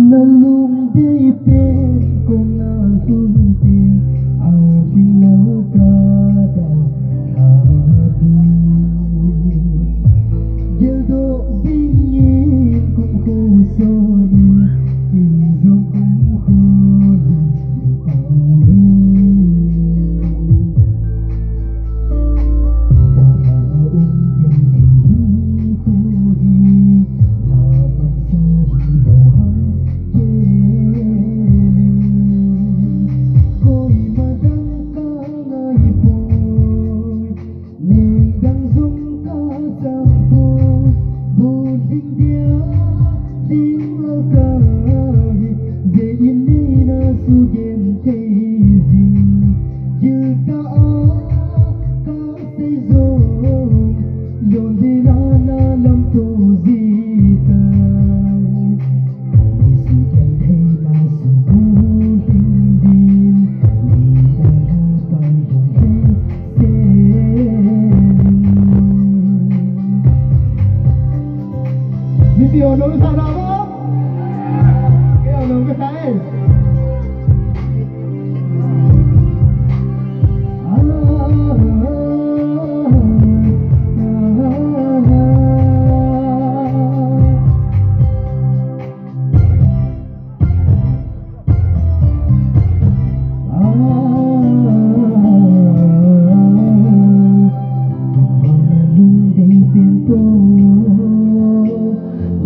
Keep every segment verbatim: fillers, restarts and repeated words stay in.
Nalungdei pen kong nalhun tin, ahing lau kata habi. Geldoh dingin kum khuso in, in jong kum khun in pang in. Mipi ho nung sa na mo? Kei ho nung ka sa e.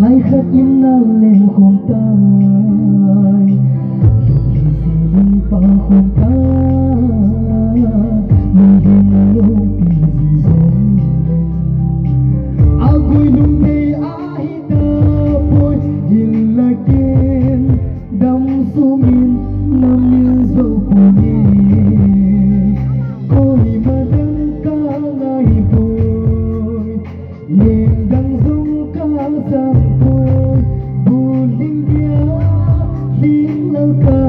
Lai khat in na lem khom tai, lungdei si lung pa khom tai, lungdei na lung pi zing zong. Agui lungdei ahi ta poi, hin la ken dam sungin na min zo poi. Koima dang ka ngai poi. Leng dang zong ka sang poi, bu ling dia, ling lal ka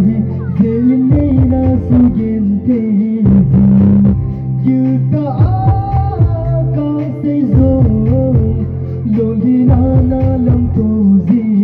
hi, zein nei na su gen thei zing. Kil ta a ka sei zong, lon hi na na lam to zing.